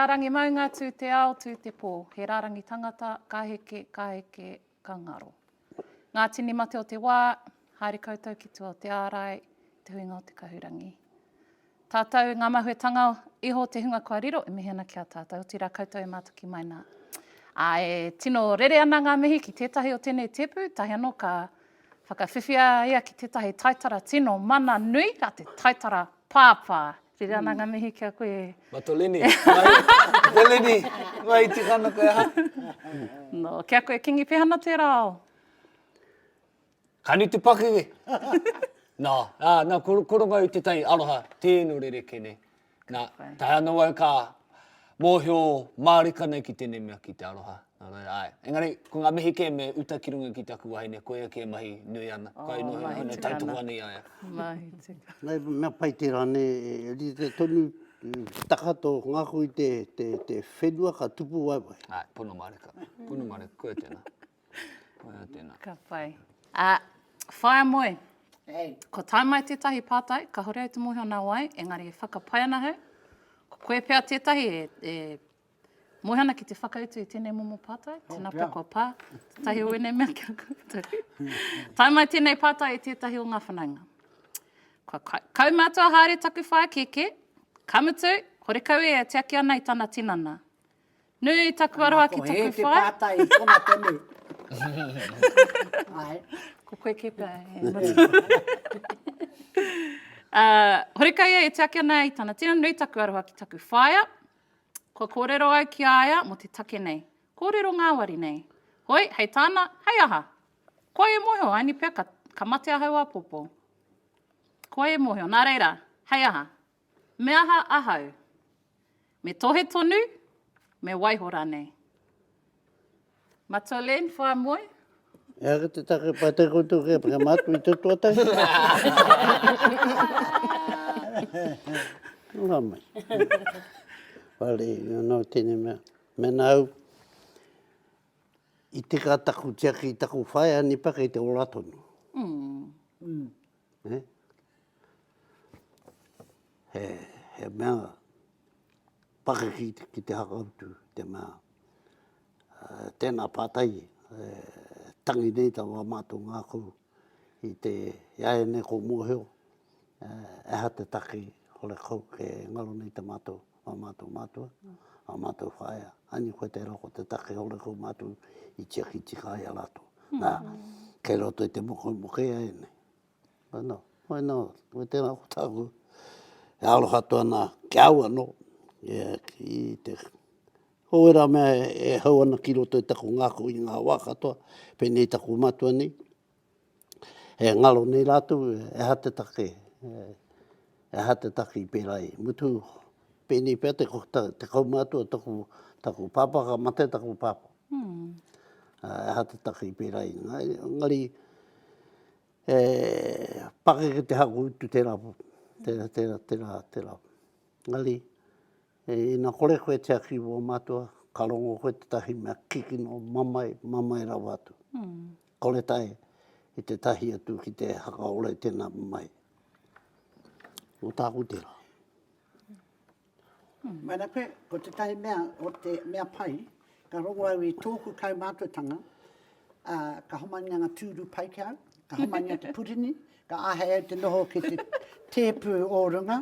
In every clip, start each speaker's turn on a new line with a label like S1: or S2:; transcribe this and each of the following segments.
S1: rārangi maunga, tū te ao, tū te pō. He rārangi tangata, ka heke, ka heke, ka ngaro. Ngā tini mate o te wā, haere koutou ki tua o te ārai, te huinga o te kahurangi. Tātou, ngā mahuetanga iho o te hunga kua riro, e mihi ana ki a tātou, otirā koutou e mātaki mai nā. Ā, e tino rere ana ngā mihi ki tētahi o tēnei tēpu, tahi anō ka whakawhiwhia ia ki tētahi taitara tino mana nui, a te taitara pāpā. Rere ana ngā mihi ki a koe.
S2: Matolini, mai, Matolini, mai tikana koe aha.
S1: No, ki a koe, Kingi Pehana tērā ao.
S2: Ka nui te pakeke. Nā, ā, nā, ko, ko runga i te tai aroha, tēno rerekē nei. Nā, tae anō au ka mōhio mārika nei ki tēnei mea ki te aroha. Nā reira, āe. Engari, ko ngā mihi kē me uta ki runga ki taku wahine, koia kē mahi nui ana. Oh, Kai noho, mahi tika tautoko ana i a ia.
S1: Mahi tika.
S3: Nā, mea pai tērā nē, e rite tonu taka tō ngākau i te, te, te whenua ka tupu waewae.
S2: Āe, pono mārika. Pono mārika, koia tēnā. Koia tēnā.
S1: Ka pai. Ā, whaea moe. Hey. Ko tae mai tētahi pātai, kahore au te mōhio nā wai, engari e whakapae ana ahau, ko koe pea tētahi e, e mōhio ana ki te whakautu i tēnei momo pātai, oh, tēnā pea kua pā, tētahi o ēnei mea ki a koutou. tae mai tēnei pātai i tētahi o ngā whanaunga. Kua kaumātua haere taku whaea kēkē, ka mutu, horekau ia e tiaki ana i tana tinana. Nui taku aroha ki taku whai.
S4: Ko hē te pātai i kona tonu. Ai.
S1: Ko koe kē pea e matua. Uh, horekau ia e tiaki ana i tana tino nui taku aroha ki taku whaea. Kua kōrero au ki a ia mō te take nei. Kōrero ngāwari nei. Hoi, hei tāna, hei aha? Kua e mōhio, aini pea ka, ka mate ahau āpōpō. Kua e mōhio, nā reira, hei aha? Me aha ahau? Me tohe tonu, me waiho ranei. Matua Len, whaea moe.
S3: E ake te take pai te koutou kia kia mātu i te tuatahi. Ora mai. Whare, no tēnei mea. Mena au, i tika taku tiaki i taku whaea ni pea kei te ora tonu. Mm. Eh? He, he mea pakeke ki te hakautu, te mea, uh, tēnā pātai, eh, tangi nei tā wā mātou ngākau i te, i a ēnei ko mōhio, eh, e aha te take hore kau ke ngaro nei te mātou, wā mātou mātua, wā mātou whaea. Ani koe tērā ko te take hore kau mātou i tiaki tika ai a rātou. Nā, kei roto i te mokemoke a ēnei. Hoi nō, hoi nō, koe tērā ko tāku e aroha atu ana ki a au anō, e, ki te, ko wērā mea e, e hau ana ki roto i taku ngākau i ngā wā katoa, pēnei taku matua nei, e ngaro nei rātou, e aha te take, e, e aha te take i pērā ai. Mutu, pēnei pea te, te, te kaumātua, taku, taku pāpā, ka mate taku pāpā. Mm. E aha te take i pērā ai. Engari, E pakeke te hako utu tērā, tērā, tērā, tērā, tērā. Engari, ina kore koe tiaki i wō mātua, ka rongo koe tētahi mea kikino, mamae, mamae rawa atu. Mm. Kore tae i te tahi atu ki te hakaora i tēnā mamae. Nō tāku tērā.
S4: Mēnā koe, ko tētahi mea o te mea pai, ka rongo au i tōku kaumātuatanga, ā, ka homaingia ngā tūru pai ki a au, ka homaingia te purini, ka āhei au te noho ki te tēpu o runga,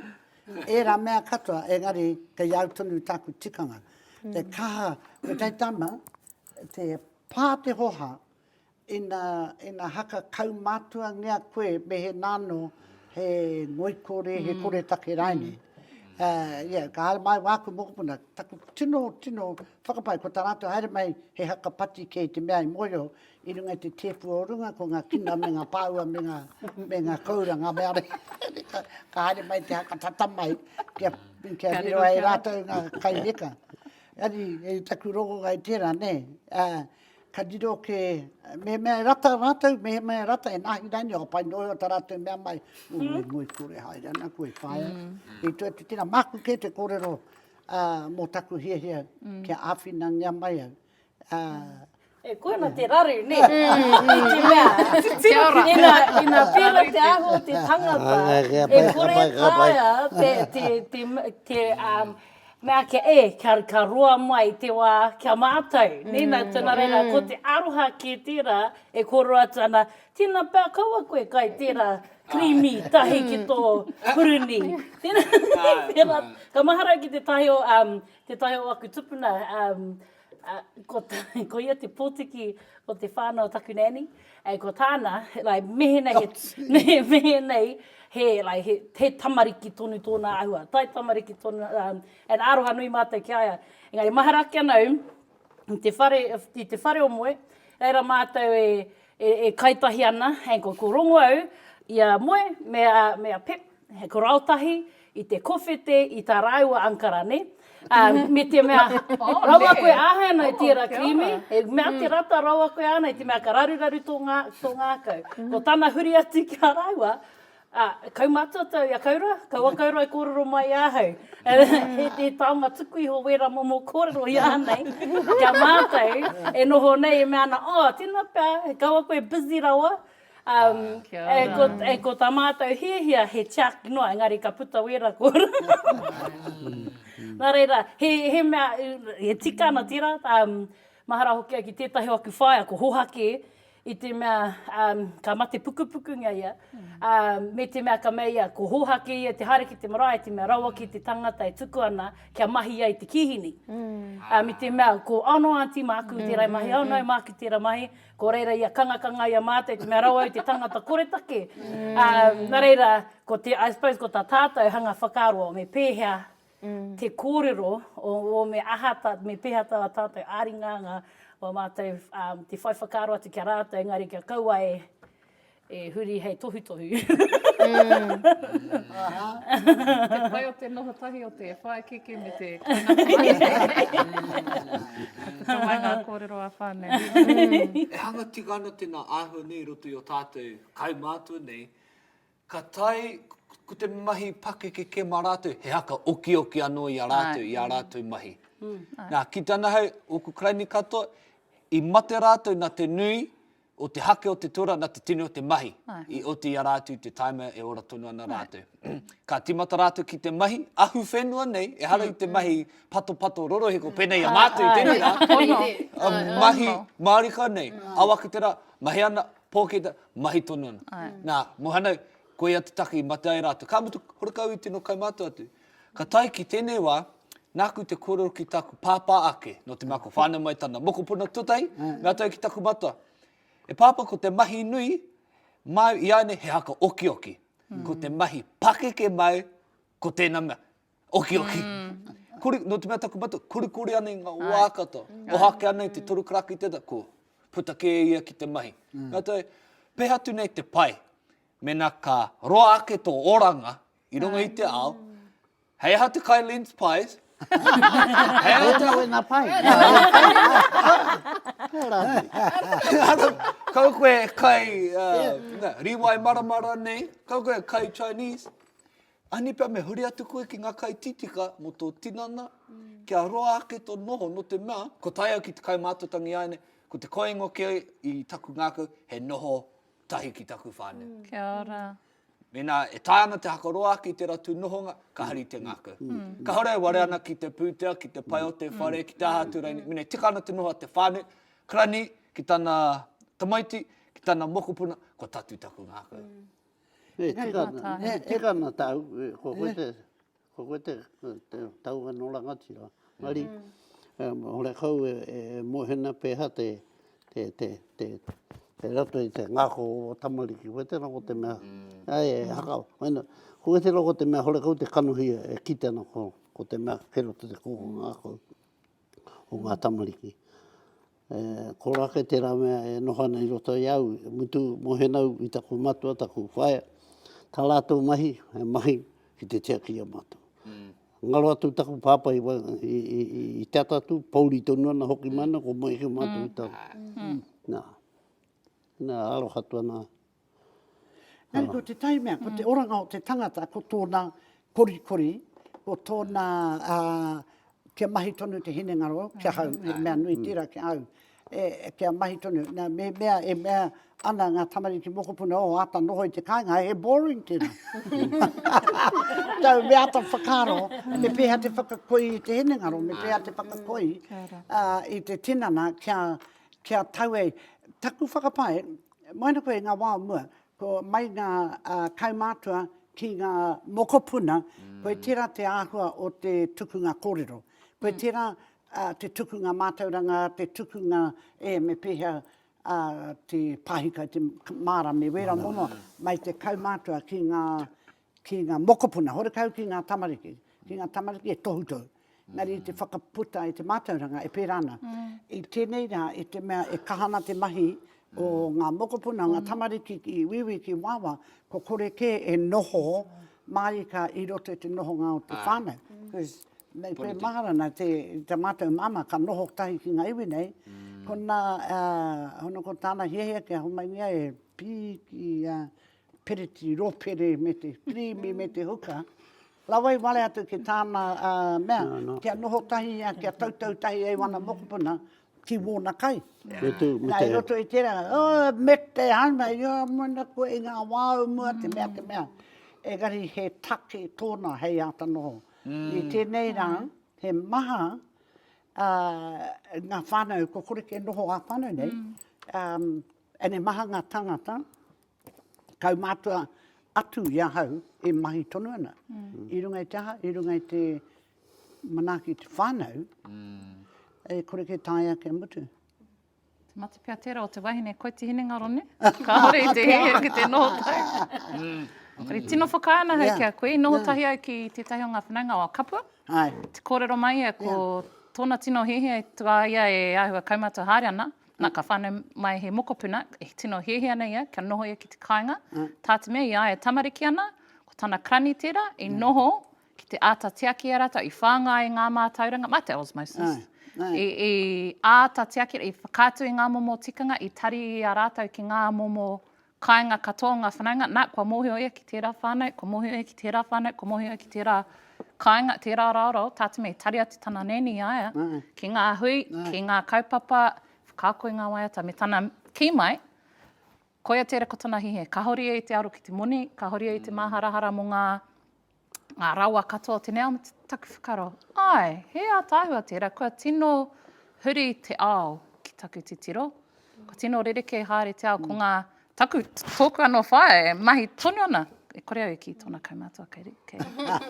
S4: ērā mea katoa, engari kei au tonu tāku tikanga. Te kaha, ko tei tama, te pā te hoha, Ina, ina haka kaumātuangia koe me he nāno, he ngoikore, he mm. koretake raine. Mm. Uh, yeah, ka haere mai wāku mokopuna, taku tino, tino whakapai, ko tā rātou haere mai he haka pati kē te mea i mōhio i runga i te tēpu o runga, ko ngā kina me ngā pāua me ngā, me ngā koura, ngā mea re, ka, ka haere mai te haka tata mai, kia, kia riro ai rātou ngā kai reka. Ari, e taku rongonga i tērā, nē. Uh, Ka riro ke, mehemea e rata rātou, mehemea e rata e nāhi raini, o pai noa iho tā rātou mea mai, o mm. ngoi kore haere ana koe, whaia. Mm. I tua te tira, māku kē te kōrero uh, mō taku hiahia mm. kia āwhinangia mai au. Uh,
S5: E koe na te raru, ne? Mm. I te mea, ina, ina pēra te aho te tangata, e kore taea te, te, te, te, um, Mea ake, e, kia, ka roa mai te wā kia mātau. Mm. Nē, nā, tēnā reira, mm. ko te aroha kē tērā e kōrero atu ana, tēnā pea kaua koe kai tērā creamy tahi ki tō puruni. Tēnā, tēnā, ka mahara ki te tahi o, um, te tahi o aku tupuna, um, uh, ko, ko ia te pōtiki o te whānau o taku nanny, e, ko tāna, like, mehe nei, he, mehe, mehe nei, he, like, he, he tamariki tonu tōna āhua, tai tamariki tonu, um, and aroha nui mātou ki a ia. Engari mahara ake ana au, i te whare, i te whare o Moe, reira mātou e, e, e kaitahi ana, and ko, ko rongo au i a Moe me a, me a Pep, he ko raotahi, i te kowhete, i tā rāua ankara, ne? Um, me te mea, oh, rawa koe āhei ana i tērā oh, krīmi, e mea te mm. rata rawa koe ana i te mea ka raruraru tō, ngā, tō ngākau. Mm. Ko tana huri atu ki a rāua, a, kaumātua tau i a Kaura, kaua Kaura e kōrero mai i ahau. he, he taonga tuku iho wērā momo kōrero i a nei, kia mātou e noho nei e mea ana, oh, tēnā pea, kaua koe busy rawa, Um, e, ko, e, ko tā mātou hiahia he tiaki noa, engari ka puta wera kōrero. Nā reira, he, he mea, he tika ana tērā, um, mahara hoki au ki tētahi o aku whaea, ko Hohake, i te mea um, ka mate pukupukungia ia, um, me te mea ka mea ia, ko Hohake ia te haere ki te marae, te mea rawa ki te tangata e tuku ana kia mahi ai te kīhini. Mm. Um, i te mea, ko oh no auntie māku tērā i mahi, oh no māku tērā mahi, Ko reira ia kangakanga i a mātou, te mea rawa au te tangata koretake. Mm. Um, nā reira, ko te, I suppose ko tā tātou hanga whakaaro, me pēhea mm. te kōrero, o, o me aha tā, me pēhea tā tātou āringa, ngā, o mātou um, te whai whakaaro atu ki a rātou, engari kia kaua e, E huri hei tohutohu.
S1: Te pai o te noho tahi o te whaikeke me te kaunatanga. Ka puta mai ngā kōrero a whānau.
S2: E hanga tika ana tēnā āhua nei i roto i o tātou kaumātua nei, ka tae ko te mahi pakeke kē mā rātou, he haka okioki anō i a rātou, i ā rātou mahi. Nā, ki tana hau, ōku karaini katoa, i mate rātou nā te nui o te hake o te tora na te tini o te mahi i oti i a rātou te taima e ora tonu ana rātou. Ka timata rātou ki te mahi ahu whenua nei, ehara i te mahi patopato rorohiko pēnei i a mātou i tēnei rā. Mahi mārika nei, ao ake te rā, mahi ana, pō ki te, mahi tonu ana. Nā, Mohanau, koia te take i mate ai rātou. Ka mutu, horekau i tino kaumātua atu. Ka tae ki tēnei wā, nāku te kōrero ki tāku pāpā ake, nō te mea kua whānau mai tana mokopuna tuatahi, me atu au ki taku matua, E pāpā, ko te mahi nui māu i āianei he haka okioki. Ko te mahi pakeke māu, ko tēnā mea, okioki. Kori, nō te mea taku matua, korikori ana i ngā wā katoa. Oha ake ana i te toru karaka i te ata, ko puta kē ia ki te mahi. Me atu au, pēhea atu nei te pai, mēnā ka roa ake tō oranga I runga i te ao, hei aha te kai lens pies? Hei aha te...
S3: Wena pai.
S2: Kau koe e kai uh, na, riwai maramara nei, kau koe e kai Chinese. Ani pea me huri atu koe ki ngā kai titika mō tō tinana, kia roa ake tō noho, nō te mea, ko tae au ki te kai mātotangi ai nei, ko te koingo kē i taku ngākau, he noho tahi ki taku whānau.
S1: Kia ora.
S2: Mēnā e taea ana te hakaroa ake i tērā tū nohonga, ka hari te ngākau. Kāore e ware ana ki te pūtea, ki te pai o te whare, ki te aha atu rainei. Mēnā e tika ana te noho a te whānau, karani ki tana tamaiti, ki tana mokopuna, kua tatū taku ngākau.
S3: E tika ana, e tika ana tāu, ko koe te, Ko koe te, te taunga no rangatira. Engari, mm. horekau e, e mohena peha te, te, te, te, te rato i te ngako o tamariki. Koe tēnā ko te mea, mm. ai, e haka, wena, ko koe tēnā ko te mea horekau te kanohi e kite ana ko, ko te mea kei roto te koko ngākau o ngā tamariki. E kore ake tērā mea e noho ana i roto i au, mutu mohenau i taku matua, taku whaea, tā rātou mahi, he mahi ki te tiaki i a mātou. Mm. Ngaro atu taku pāpā i, i, i, i te ata atu, pouri tonu ana hoki mai ana, ko moe ki mātou i tau. Mm. Nā, nā, aroha atu ana.
S4: Engari ko te tahi mea, ko te oranga o te tangata, ko tōna korikori, ko tōna, uh, kia mahi tonu te hinengaro, ki ahau, he mea nui tērā ki ahau. E, kia mahi tonu. Nā, me mea e mea ana ngā tamariki mokopuna, oh, āta noho i te kāinga, he boring tēnā. So, me āta whakaaro, me pēhea te whakakoi i te hinengaro, me pēhea te whakakoi uh, i te tinana kia, kia tau ai. Taku whakapae, moena koe i ngā wā o mua, ko mai ngā uh, kaumātua ki ngā mokopuna, mm. koe tērā te āhua o te tukunga kōrero. Koe mm. tērā te tukunga mātauranga, te tukunga e me pēhea te pāhika i te māra me wērā momo mai te kaumātua ki ngā, ki ngā mokopuna, horekau ki ngā tamariki, ki ngā tamariki e tohutohu. Engari te whakaputa i te mātauranga e pērā ana. I tēnei rā, i te mea e kaha ana te mahi o ngā mokopuna, ngā tamariki ki wīwī, ki wāwā, ko kore kē e noho mārika i roto i te nohonga o te whānau. Because Me koe mahara na te, ta matou mama ka noho tahi ki nga iwi nei, mm. ko na, uh, hono ko tana hiahia kia homaingia e pi ki uh, pereti, ropere me te krimi me te huka. Lawa i wale atu ki tāna uh, mea, no, no. kia noho tahi ia, kia tautau tahi ei wana mokopuna, ki wōna kai.
S3: Me te, me
S4: te... I roto i tērā, oh, me te hana, ia mona koe i ngā wā o mua, te mea, te mea. Engari he take tōna hei āta noho. I tēnei rā, he maha ngā whānau, kua kore kē noho ā-whānau nei, and he maha ngā tāngata, kaumātua atu i ahau e mahi tonu ana. I runga i te aha? I runga i te manaaki i te whānau, e kore kē taea kia mutu.
S1: Te mate pea tērā o te wahine, koe te hinengaro ne? Kāore i te hiahia ki te noho tahi. Mm. Engari tino whakaae ana hau ki a koe, i noho tahi au ki tētahi o ngā whanaunga o Kapua.
S4: Ai.
S1: Te kōrero mai ia ko tōna tino hiahia i a ia e āhua kaumātua haere ana, nā ka whānau mai he mokopuna, e tino hiahia ana ia kia noho ia ki te kāinga, tā te mea i a ia e tamariki ana, ko tana karani tērā i noho ki te āta tiaki i a rātou, i whāngai i ngā mātauranga, mā te osmosis, i, i āta tiaki, i whakaatu i ngā momo tikanga, i tari i a rātou ki ngā momo kāinga katoa o ngā whanaunga, nā, kua mōhio ia ki tērā whānau, kua mōhio ia ki tērā whānau, kua mōhio ia ki tērā kāinga, tērā raorao, tā te mea i tari atu tana nēni i a ia, ki ngā hui, ki ngā kaupapa, whakaako i ngā waiata, me tana kī mai, koia tērā ko tana hiahia, kāore ia i te aro ki te moni, kāore ia i te māharahara mō ngā ngā rawa katoa o tēnei ao, me taku whakaaro, āe, he ātaahua tērā, kua tino huri te ao ki taku titiro, kua tino rerekē haere te ao, ko ngā, taku, tōku anō whaea e mahi tonu ana, e kore au e kī tōna kaumātua kei, kei,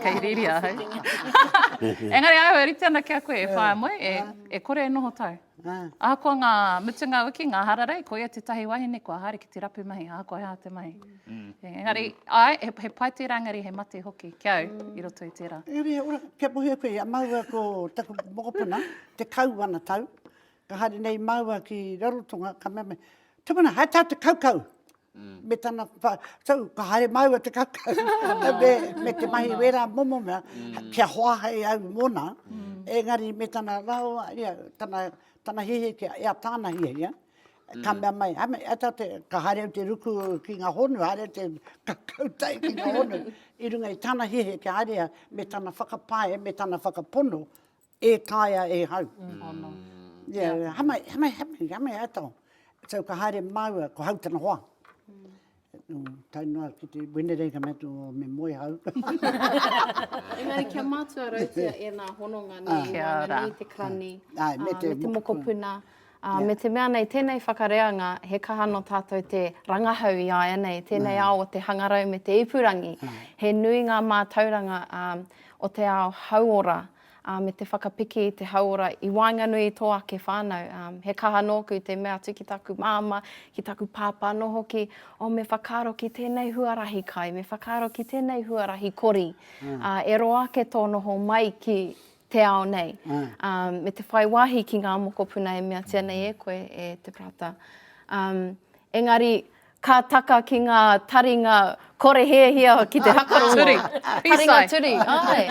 S1: kei riri ahau. Engari āhua rite ana ki a koe e whaea moe, e, e kore e noho tau. Ahakoa ngā mutunga wiki, ngā hararei, ko ia tētahi wahine kua haere ki te rapu mahi, ahakoa he aha te mahi. Engari, āe, he, he pai tērā, engari he mate hoki ki au i roto i tērā.
S4: Engari, he ora, kia mōhio koe, i a māua ko taku mokopuna, 10 ana tau, ka haere nei māua ki Rarotonga, ka mea mai, Tupuna, haere tātou te kaukau! Me tana, so, ka haere māua te kaukau, me, me te mahi wērā momo mea, kia hoa hei au mōna, engari me tana rawa, ia, tana, tana hiahia kia ea tāna hiahia, ka mea mai, ai mai, ai te, ka haere au te ruku ki ngā honu, haere au te kakautai ki ngā honu, i runga i tana hiahia kia haere ia, me tana whakapae, me tana whakapono, e taea e hau.
S1: Hono.
S4: Yeah, hamai, hamai, hamai, hamai ai tau. So ka haere māua, ko hau tana hoa. Mm. Tae noa ki te Wenerei ka mea atu, oh, me moe hau.
S6: Engari kia mātua rautia ēnā hononga nei,
S1: Kia ora.
S6: waenganui te karani,
S4: Ai, me
S6: ā,
S4: te
S6: me te
S4: mokopuna.
S6: mokopuna, ā, me te mea nei, tēnei whakareanga, he kaha nō tātou te rangahau i āianei, tēnei ao o te hangarau me te ipurangi. He nui ngā mātauranga, ā, o te ao hauora, ā, me te whakapiki i te hauora i waenganui i tō ake whānau. Ā, he kaha nōku te mea atu ki taku māmā, ki taku pāpā anō hoki, oh, me whakaaro ki tēnei huarahi kai, me whakaaro ki tēnei huarahi kori, ā, e roa ake tō noho mai ki te ao nei, ā, me te whai wāhi ki ngā mokopuna e meatia nei e koe, e Te Parata. Ā, engari, Ka taka ki ngā taringa kore hiahia ki te hakarongo.
S1: Turi.
S6: Taringa turi, āe.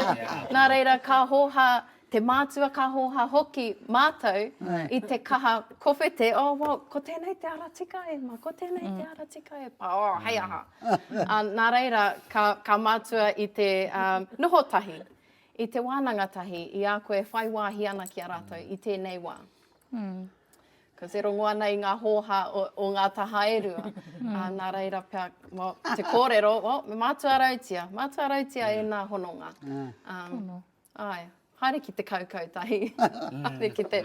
S6: Nā reira, ka hōhā te mātua, ka hōhā hoki mātou i te kaha kowhete, oh, well, ko tēnei te ara tika e ma, ko tēnei te ara tika e pa, oh, hei aha. Uh, nā reira, ka, ka mātua i te um, noho tahi, i te wānanga tahi, i a koe e whai wāhi ana ki a rātou i tēnei wā. Cause e rongo ana i ngā hōhā o, o ngā taha e rua. Mm. nā reira pea, well, te kōrero, well, me mātua rautia, mātua rautia mm. ēnā hononga. Mm. Um, ai, haere ki te kaukau tahi. Mm. haere ki te...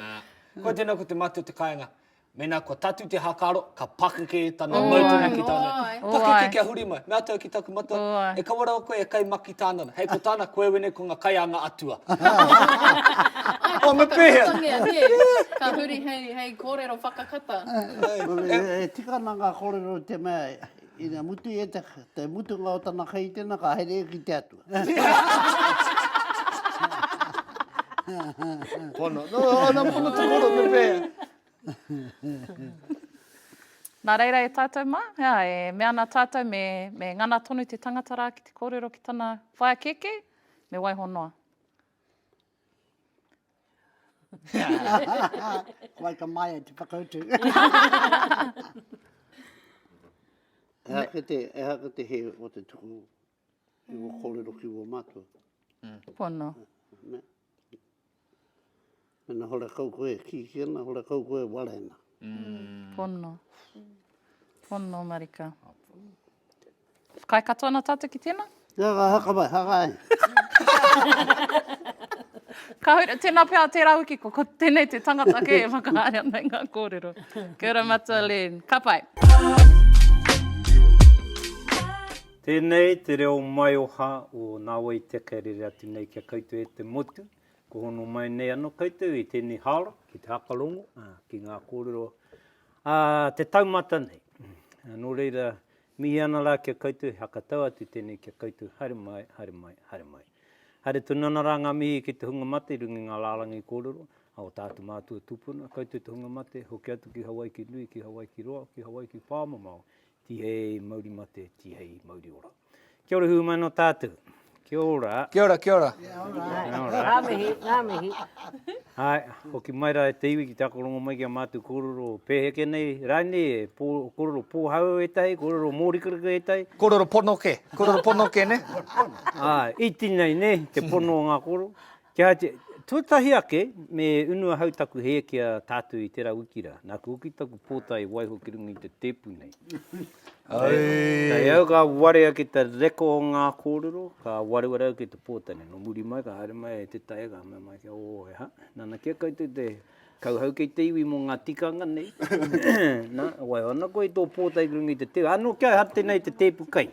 S2: Ko tēnā ko te mate o te kāinga. Mēnā kua tatu te hākaro, ka pakeke tana mau tonu ki tāna. Pakeke kia huri mai. Mea atu au ki taku matua, e kaua rawa koe e kai maki tāna. Hei ko tāna, koe wene ko nga kai a nga atua.
S6: Oh, me pēhea? Ka huri hei, hei kōrero whakakata.
S3: E tika ana ngā kōrero i te mea, ina mutu ia te, te mutunga o tana kai tēnā, ka haere ia ki te atua.
S2: Pono. No, no, pono te koro, me pēhea?
S1: Nā reira e tātou mā, ā, e mea ana tātou me, me ngana tonu te tangata rā ki te kōrero ki tana whaea kēkē, me waiho noa.
S4: Ko wai ka maia te whakautu.
S3: Ehake te, ehake te he o te tuku i wō kōrero ki wō mātua.
S1: Pono.
S3: Me, mena hore kau koe e kīkī ana, hore kau koe e ware ana.
S1: Pono. Pono marika. Whakaae katoa ana tātou ki tēnā?
S3: Ia, ka haka mai, haka ai.
S1: Ka huri, tēnā pea tērā wiki, ko, ko tēnei te tangata kē e whakahaere ana i ngā kōrero. Kia ora Matua Len. Ka pai.
S7: Tēnei te reo maioha o Nā Wai Teka e rere atu nei ki a koutou e te motu. Ko hono mai nei anō koutou i tēnei haora ki te hakarongo, ki ngā kōrero a te taumata nei. Nō reira, Mihi ana rā ki a koutou, he hakatau atu tēnei ki a koutou, haere mai, haere mai, haere mai. Haere tonu ana rā ngā mihi ki te hunga mate i runga i ngā rārangi kōrero a o tātou mātua tūpuna, koutou te hunga mate, hoki atu ki Hawaiki nui, ki Hawaiki roa, ki Hawaiki pāmamao, tihei mauri mate, tihei mauri ora. Kia ora hū mai nō tātou. Kia ora.
S2: Kia ora, kia ora.
S7: Kia ora.
S5: Ngā mihi, ngā mihi.
S7: Āe, hoki mai rā e te iwi ki te ako rongo mai ki a mātou kōrero pēheke nei, rānei, e pō, kōrero pōhau ētahi, kōrero mōrikarika ētahi.
S2: Kōrero pono kē, kōrero pono kē, nē?
S7: Āe, iti nei, nē, te pono o ngā kōrero. Kia haere, tuatahi ake, me unu ahau taku hē ki a tātou i tērā wiki rā. Nāku hoki taku pōtae i waiho ki runga i te tēpu nei.
S2: Ai.
S7: Tae au ka warea ki te reko o ngā kōrero, ka wareware au ki te pōtae nei. Nō muri mai ka haere mai te tae ka mea mai kia oh he aha, nana kia koutou te kauhau kei te iwi mō ngā tikanga nei. Nā, waiho ana koe i tō pōtae ki runga i te tēpu. Anō kia ehara tēnei i te tēpu kai.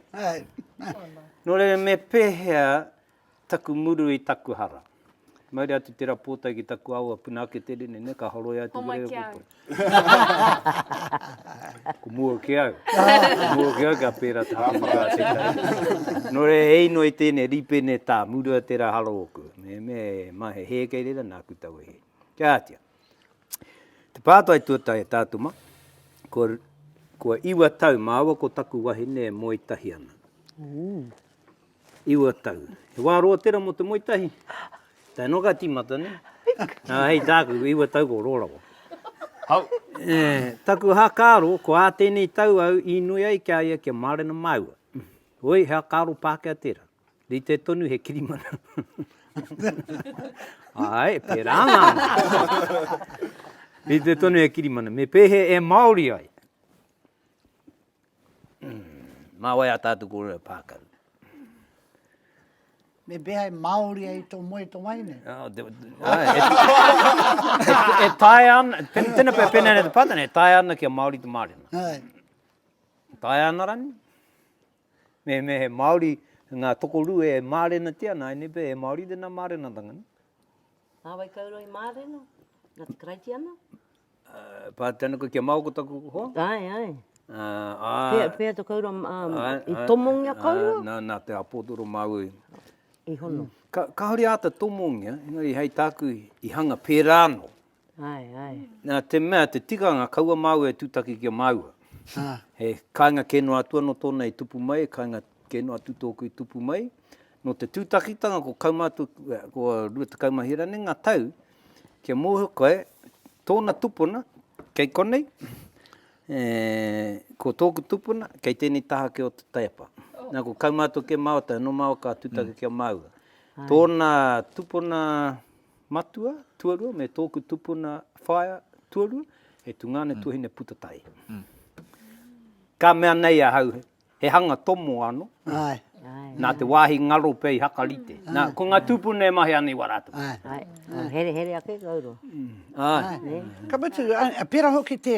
S7: Nō reira me pēhea Taku muru i taku hara. Mauri atu tera pōtae ki taku awa puna ake te rene, ne, ka horoi atu
S6: Homai ki au.
S7: Ko mua ki au. Ko mua ki au ka pērā te hapu ka te tai. Nō reira, e inoi tēnei rīpene tā, murua tērā hara ōku. Me, me, ma he hē kei reira, nāku taua hē. Kia ātia. Te pātai tuatahi a Tātuma, kua, kua iwa tau māua ko taku wahine e moe tahi ana. Iwa tau. He wā roa tera mō te moe tahi. Tae noa ka tīmata, ne? Ā, hei tāku, iwa tau ko roa rawa.
S2: Hau.
S7: E, taku hākāro, ko ā tēnei tau au inoi ai ki a ia kia mārena māua. Oi, he hākāro Pākehā tērā. Rite tonu he kirimana. Āe, pērā ana. Rite tonu he kirimana. Me pēhea e Māori ai? Mā wai ā tātou kōrero e pākaru?
S4: Me pēhea e Māori ai tō moe tō wahine?
S7: E taea ana, tēnā pea pēnei ana te pātai, e taea ana kia Māori te mārena. E taea ana rānei? Mehemea he Māori ngā tokorua e mārenatia ana, āinei pea he Māori tēnā mārenatanga, nē?
S8: Nā wai kouroa i mārena? Nā te Karaitiana?
S7: Pātai ana koe kia mao ko taku hoa?
S8: Ae, ae.
S7: Ā,
S8: Pea, pea to kourua, um, i tomongia kourua?
S7: Nā, nā te āpōtoro māua i.
S8: I hono.
S7: Ka, kāore āta tomongia, engari hei tāku i hanga pērā anō.
S8: Ae, ae.
S7: Nā te mea, te tikanga, kaua māua e tūtaki ki a māua. He kāinga kē noa atu anō tōna i tupu mai, he kāinga kē noa atu tōku i tupu mai. Nō te tūtakitanga ko kaumātua, ko 21 rānei ngā tau, Kia mōhio koe, tōna tupuna kei konei, e, ko tōku tupuna kei tēnei taha ke o te taiapa. Nā, ko kaumātua kē māua, tae anō māua ka tūtaki ki a māua. Tōna tupuna matua, tuarua, me tōku tupuna whaea, tuarua, He tungāne tuahine puta tahi. Ka mea nei ahau, he hanga tomo ano.
S4: Ae.
S7: Nā te wāhi ngaro pea i hakarite. Nā, ko ngā tūpuna e mahi ana i wā rātou.
S4: Ae.
S8: Ae. Herehere ake kauro.
S7: Ae.
S4: Ka mutu, pērā hoki te,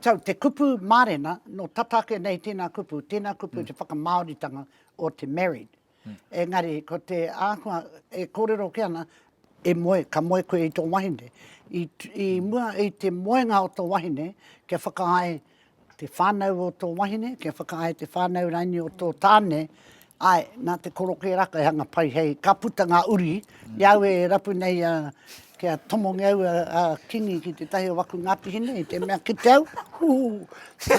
S4: tau, te kupu mārena, nō tata ake nei tēnā kupu, tēnā kupu te whakamāoritanga o te married. Engari, ko te āhua e kōrero kē ana, e moe, ka moe koe i tō wahine. I, i mua i te moenga o tō wahine, kia whakaae te whānau o tō wahine, kia whakaae te whānau raini o tō tāne, āe, nā te korokē raka e hanga pai hei, ka puta ngā uri, i a au e rapu nei a, kia tomongia au a Kingi ki tētahi o aku Ngāti Hine, i te mea ki te au, hū,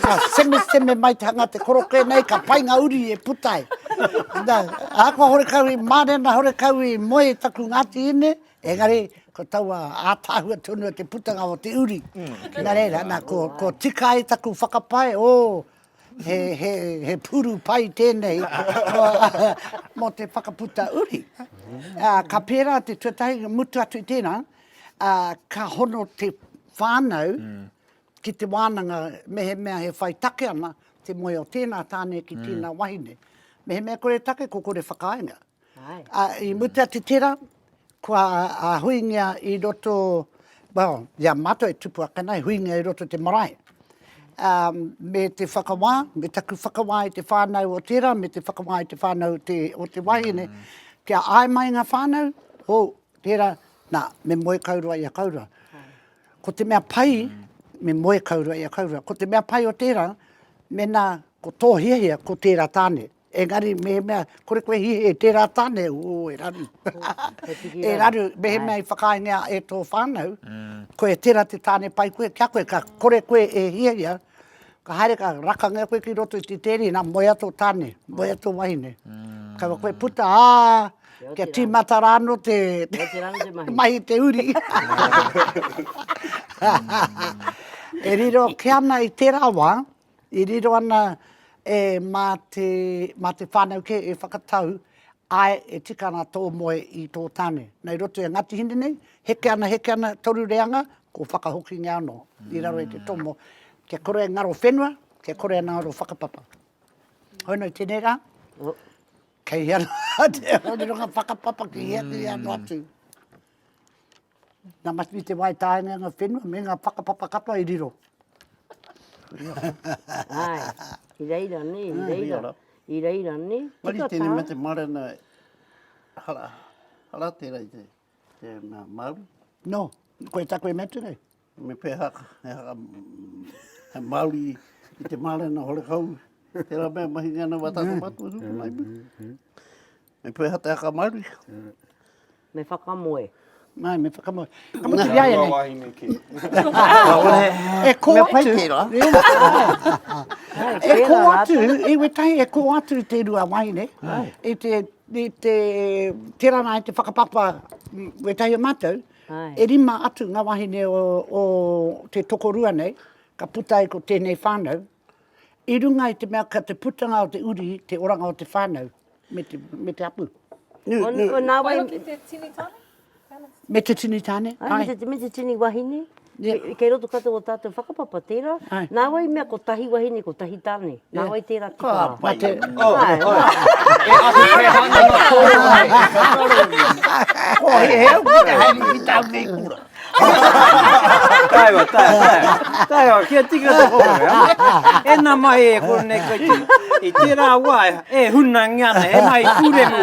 S4: ka semeseme mai te hanga te korokē nei, ka pai ngā uri e puta ai. Nā, ahakoa horekau i mārena, horekau i moe taku Ngāti Hine, engari ko taua ātaahua tonu o te putanga o te uri. Nā reira, nā, ko, ko tika ai taku whakapae, oh, He, he, he puru pai tēnei mō te whakaputa uri. Uh, ka pērā te tuatahi, mutu atu i tērā, uh, ka hono te whānau mm. ki te wānanga mehemea he whai take ana te moe o tēnā tāne ki mm. tēnā wahine. Mehemea kore take, ko kore whakaaenga. Ā, i mutu atu tērā, kua ā, huingia i roto, well, i a mātou e tupu ake nei, huingia i roto te marae. Ā, me te whakawā, me taku whakawā i te whānau o tērā, me te whakawā i te whānau o te, o te wahine, kia āe mai ngā whānau, oh, tērā, nā, me moe kaurua i a kaurua. Ko te mea pai, me moe kaurua i a kaurua, ko te mea pai o tērā, mēnā ko tō hiahia, ko tērā tāne. Engari, mehemea, kore koe hihi e tērā tāne, ū, e raru. E raru, mehemea i whakaaengia e tō whānau, koe tērā te tāne pai koe kia koe, ka kore koe e hiahia, ka haere ka rakangia koe ki roto i te tēri, nā, moea tō tāne, moea tō wahine. Kaua koe puta, ā, kia tīmata rā anō te, te mahi te uri. E riro kē ana i tērā wā, I riro ana e mā te, mā te whānau kē e whakatau, āe, e tika ana tō moe i tō tāne. Nā, i roto i a Ngāti Hine nei, heke ana, heke ana, toru reanga, ko whakahokingia anō i raro i te tomo, kia kore e ngaro whenua, kia kore e ngaro whakapapa. Hoi nō i tēnei rā, kei hea noa te rironga whakapapa ki hea, ki hea noa atu. Nā must be te wai tāenga ngā whenua me ngā whakapapa katoa i riro.
S8: Ai, i reira ne, i reira, i reira ne.
S3: Mari tēnei me te marena, hara, hara tērā i te, te mea Māori.
S4: No, koe taku e mea atu nei.
S3: Me pēhā, he haka, he Māori i te marena horekau, tērā mea mahi ngana wā tātou mātua tūpuna i muri. Me pēhea te haka Māori?
S8: Me whakamoe.
S4: Nā, me whakamoe. Ka mutu i a ia nei.
S9: wahine kē.
S4: E kō atu. E kō atu, i wetahi e kō atu te rua wahine. I te, i te, tērā nā i te whakapapa wetahi o mātou, e rima atu ngā wahine o, o te tokorua nei, ka puta ai ko tēnei whānau. I runga i te mea ka te putanga o te uri, te oranga o te whānau, me te, me te hapu.
S3: Nu, nu.
S8: O, nā wai...
S1: Waihoki te tini tāne?
S4: Me te tini tāne,
S8: ai. Me te, me te tini wahine. Yeah. Kei roto katoa o tātou whakapapa, tērā. Ai. Nā wai mea kotahi wahine, kotahi tāne. Nā wai tērā
S3: tikanga. Ka pai.
S4: Te...
S2: Oh, oh. E ahu pēhana ngā kōrero nei.
S3: Ko he heo ki te haere ki tāu nei kura.
S7: Taewa, taewa, taewa. Taewa, kia tika te kōrero. E nā mahi e kore nei koe te, i tērā wā e hunangia ana, he mahi pūremu.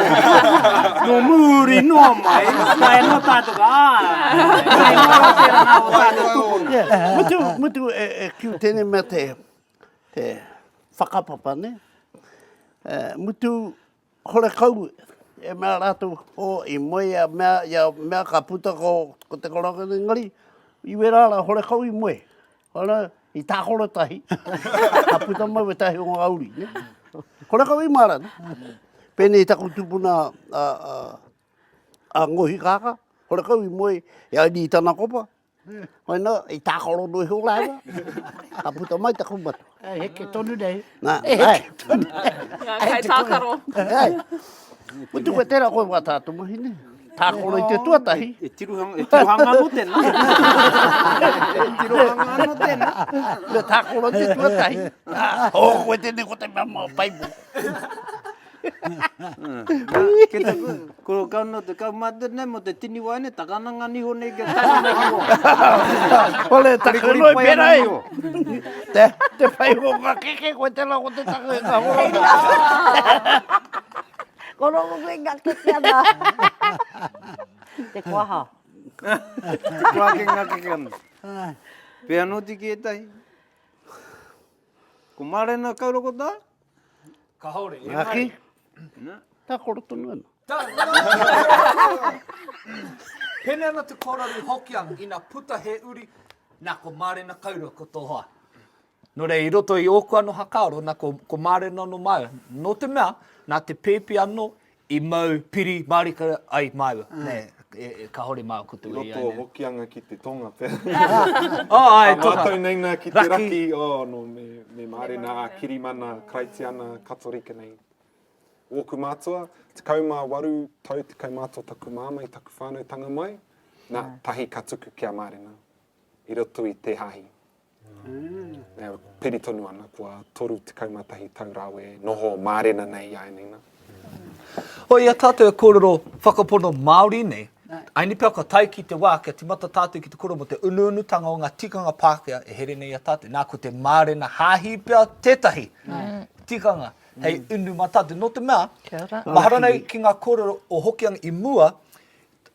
S7: Nō muri noa mai, tae noa tātou ka, ā, tae noa rā tērā nā o tātou tupuna.
S3: Mutu, mutu e, e kiu tēnei mea te, te whakapapa, ne? E, mutu, Horekau e mea rātou, oh, i moe ia mea, ia mea ka puta ko, ko te korokene, engari, i wērā rā, horekau i moe. Ora, i tākoro tahi, ka puta mai wētahi o ngā uri, ne? Horekau i māra, ne? Pēnei taku tupuna a, a, a Ngohi Kākā, horekau i moe, i a i tana kopa, Hoi no, i tākaro noa iho rāua, ka puta mai taku matua.
S4: E heke tonu nei.
S3: Nā,
S4: E heke tonu nei.
S1: Ngā kai tākaro.
S3: Ai. Mutu koe tērā koe wā tātou mahi nei. Tākaro i te tuatahi.
S7: E tirohanga, e tirohanga anō tēnā. E tirohanga anō.
S3: Me tākoro te tuatahi. Oh, koe tēnei ko te mea mā pai mō.
S7: Ke te ko kau no te kaumātua nei mo te tini waeine, taka ana ngā niho nei kia tae ana ki roa.
S3: Ole, taka noi pera e. Te, te whai o ngā keke, koe tēnā ko te taka e ka horo.
S8: Ko rongo koe ngā keke ana. Te koaha.
S7: Te koaha ke ngā keke ana. Pea anō tiki ētahi. Ko Marena Kauroko tā?
S2: Kahore,
S3: e Ngaki? Na. Tākoro tonu ana.
S2: Pene ana te kōrero i Hokianga, ina puta he uri, nā ko Marena Kauroko tō hoa. Nō reira, i roto i ōku anō hakaaro, nā ko, ko Marena anō māua. Nō te mea, nā te pēpi anō I mau piri mārika ai māua. Nē, e, kāore māua ko te
S9: I
S2: wei
S9: roto o Hokianga ki te tonga pea.
S2: Oh, ai,
S9: Ka
S2: tonga.
S9: mātau nei nā ki te
S2: Raki.
S9: raki, oh, no, me, me mārena a kirimana Karaitiana Katorika nei. Ōku mātua, 18 tau te kaumātua taku māmā i taku whānautanga mai, nā, tahi ka tuku ki a mārena i roto i te hāhi. E piri tonu ana, kua 31 tau rāua e noho mārena nei i āianei nā.
S2: Hoi, i a tātou e kōrero whakapono Māori nei, aini pea kua tae ki te wā kia tīmata tātou ki te kōrero mō te unuunutanga o ngā tikanga Pākehā e here nei i a tātou. Nā, ko te mārena hāhi pea tētahi tikanga hei unu mā tātou. Nō te mea, mahara nei ki ngā kōrero o Hokianga i mua,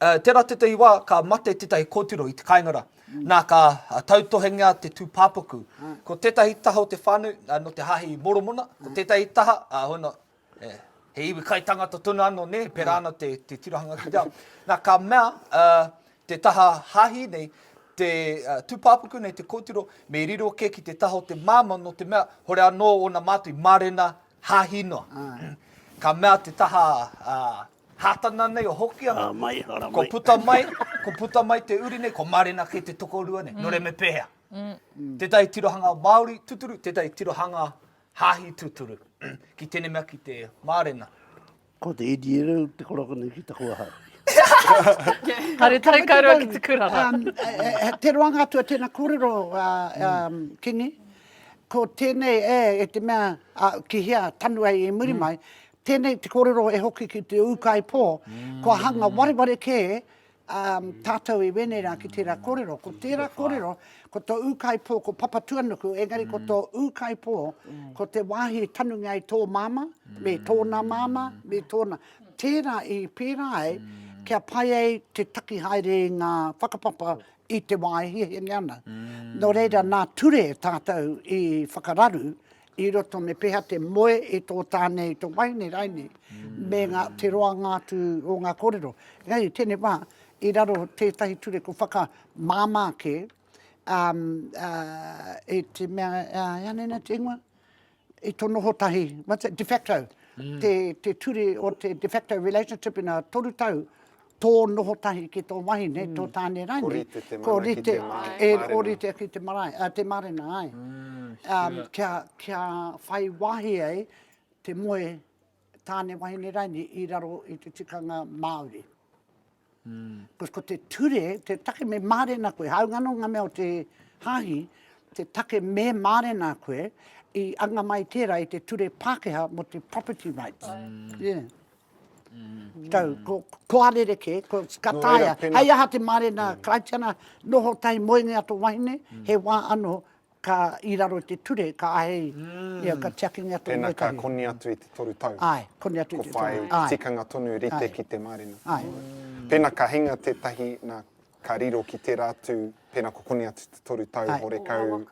S2: Tērā tētahi wā ka mate tētahi kōtiro i te kāinga rā. Nā, ka tautohengia te tūpāpaku. Ko tētahi taha o te whānau, nō te hāhi Moromona, ko tētahi taha, hono, he iwi kai tangata tonu anō, nē, pērā ana te, te tirohanga ki te ao. Nā, ka mea te taha hāhi nei, te tūpāpaku nei, te kōtiro, me riro kē ki te taha o te māmā nō te mea, hore anō ōna mātua i mārena hāhi noa. Ka mea te taha Hātana nei o Hokianga,
S3: Hara mai, hara
S2: ko
S3: mai.
S2: puta mai, ko puta mai te uri nei, ko Marena kē te tokorua nei. Nō reira me pēhea? Tētahi tirohanga Māori tuturu, tētahi tirohanga hāhi tuturu. Ki tēnei mea ki te mārena.
S3: Ko te iri rau te koroko nei ki taku aha.
S1: Haere tahi kouroa ki te kura ra.
S4: Te roanga atu o tēnā kōrero, Kingi, ko tēnei e, e te mea, ki hea tanu ai i muri mai, Tēnei te kōrero e hoki ki te ūkaipō, kua hanga wareware kē tātou i wēnei rā ki tērā kōrero. Ko tērā kōrero, ko tō ūkaipō, ko Papatuanuku, engari ko tō ūkaipō, ko te wāhi i tanungia ai tō māmā, me tōna māmā, me tōna. Tērā i pērā ai, kia pai ai te taki haere i ngā whakapapa i te wā e hiahiangia ana. Nō reira, nā ture tātou i whakararu i roto me pēhea te moe i tō tāne, i tō wahine rainei, me ngā, te roanga atu o ngā kōrero. Engari i tēnei wā, i raro tētahi ture ko whakamāmā kē, um, uh, i te mea, uh, e ana te ingoa? I tō noho tahi, what's it, de facto, mm. te, te ture o te de facto relationship ina toru tau, tō noho tahi ki tō wahine, tō tāne rainei.
S9: Ko rite te
S4: Ko
S9: mana ki
S4: rite,
S9: te mārena.
S4: E ōrite ki te marae, a, te mārena, āe. Um, kia, kia whai wāhi ai te moe tāne wahine rainei i raro i te tikanga Māori. Mm. Because ko te ture, te take me mārena koe, hāunga anō ngā mea o te hāhi, te take me mārena koe, i anga mai tērā i te ture Pākehā mō te property rights. Mm. Yeah. Tau, ko, ko a rerekē, ko, ka
S9: Nō reira,
S4: taea,
S9: pena-
S4: hei aha te mārena Karaitiana, noho tahi moengia tō wahine, he wā anō ka i raro i te ture, ka āhei, ia, ka tiakingia tō
S9: Pena
S4: moe
S9: ka
S4: tahi.
S9: koni atu i te toru tau.
S4: Āe, koni atu i
S9: Ko
S4: te
S9: whai
S4: toru, āe.
S9: tikanga tonu rite
S4: Āe.
S9: ki te mārena.
S4: Āe.
S9: Pena ka hinga tētahi, nā, ka riro ki tērā atu, pena ko koni atu te toru tau,
S4: Āe.
S9: horekau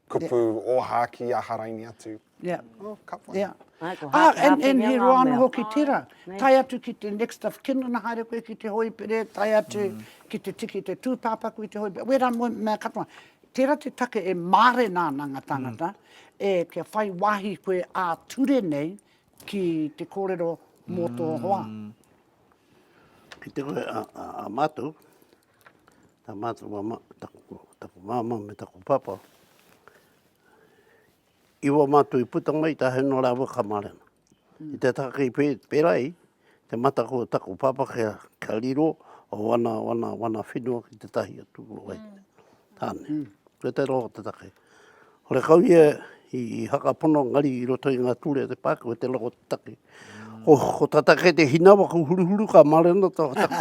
S9: kupu ōhākī aha raini atu.
S4: Yeah.
S9: Oh, ka pai.
S4: Yeah.
S8: Ai, ko
S4: Ah,
S8: hāte
S4: and,
S8: hāte
S4: and
S8: mea
S4: he
S8: ngā
S4: roa anō
S8: mea.
S4: hoki tērā. Tae atu ki te next of kin ana haere koe ki te hoipere, tae atu ki te tiki te tūpāpaku i te hoipere, wērā moe mea katoa. Tērā te take e mārena ana ngā tāngata, e, kia whai wāhi koe ā-ture nei ki te kōrero mō tō hoa.
S3: Ki te koe a, a, a mātou, tā mātou, a ma, taku, taku māmā me taku pāpā, I wā mātou i puta mai tā heno rāua ka mārena. I te take i pērā i, te mata ko taku pāpā kia, kia riro o wana, wana, wana whenua ki tētahi atu wahine. Tāne. Koe te roa o te take. Horekau ia i hakapono engari i roto i ngā ture a te Pākehā ko te lako te take. Ko, ko tata kei te hinawa ko huruhuru ka marena to taku.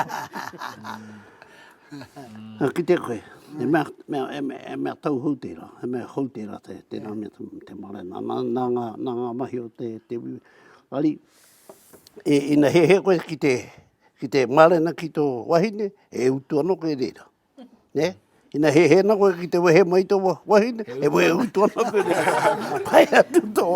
S3: Ka kite koe, he mea, mea, he mea, he mea tauhou tērā, he mea hou tērā te, tērā mea te, te marena. Nā, nā, ngā, nā ngā mahi o te, te wiwi. Engari, e, ina hehe koe ki te, ki te marena ki tō wahine, e utu anō koe reira. Nē? Ina hēhē ana koe ki te wehe mai tō wahine, e wehe utu ana koe. Pai atu tō.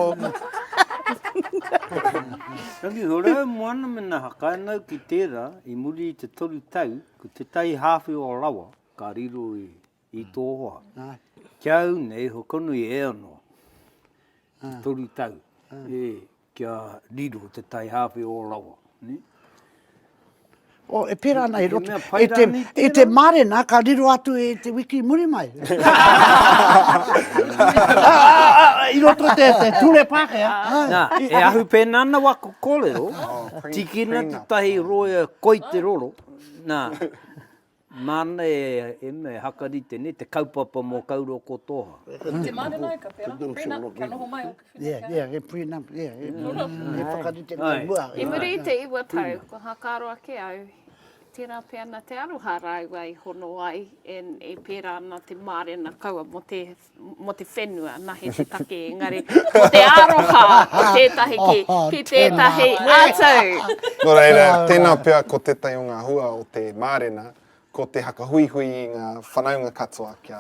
S7: Rangi, hore au moana mena hakaenau ki tērā i muri i te toru tau, ko tētahi hāwhe o rawa ka riro i, i tō hoa. Ki a au nei, hokonui e ano, te toru tau. E, Kia riro te tai hāwhe o rawa, ne?
S4: O, e pērā ana i roto. I te, i te mārena ka riro atu i te wiki muri mai. I roto te, te ture Pākehā.
S7: Nā, e ahu pēnā ana waku kōrero, tīkina tētahi roea koi te roro, nā, Māna e, e mea, e hakarite nei te kaupapa mō Kauro ko Toha.
S1: Te mārena au ka pērā, prenup, kia noho mai ōku whenua
S4: kia. Yeah, yeah, prenup, yeah, he whakarite ngā mua.
S6: I muri i te iwa tau, kua hakaaro ake au, tērā pea nā te aroha rāua i hono ai, and e pērā ana te mārena kaua mō te mō te whenua, nahe te take, engari mō te aroha o tētahi ki, ki tētahi atu.
S9: Nō reira, tēnā pea ko tētahi o ngā hua o te mārena, ko te hakahuihui i ngā whanaunga katoa kia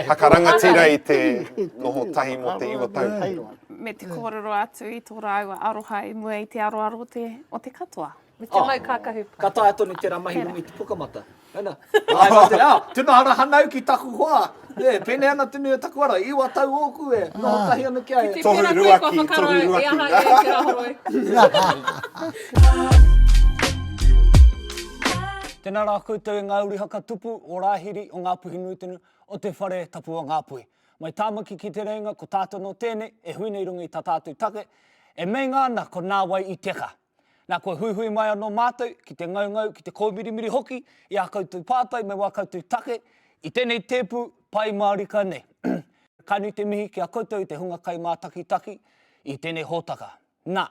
S9: hakarangatira i te noho tahi mō te iwa tau.
S6: Me te kōrero atu i tō rāua aroha i mua i te aroaro o te katoa.
S10: Me te mau kākahu pai.
S2: Ka taea tonu tērā mahi runga i te pukamata. Ana, ai mā te, ah, tino hara hanau ki taku hoa. E, pēnei ana tonu e taku ara, iwa tau ōku e, noho tahi ana ki a ia.
S1: Ki te pērā koe kua whakaaro e aha e te rāhoroi.
S2: Tēnā rā koutou e ngā uri hakatupu o Rāhiri, o Ngāpuhi-nui-tonu, o te whare tapu o Ngāpuhi. Mai Tāmaki ki Te Reinga, ko tātou nō tēnei, e hui nei i runga i tā tātou take, e meinga ana ko nā wai i teka. Nā, kua huihui mai anō mātou ki te ngaungau, ki te kōmirimiri hoki i ā koutou pātai me wā koutou take i tēnei tēpu pai mārika nei. Ka nui te mihi ki a koutou i te hunga kaimātakitaki i tēnei hōtaka. Nā,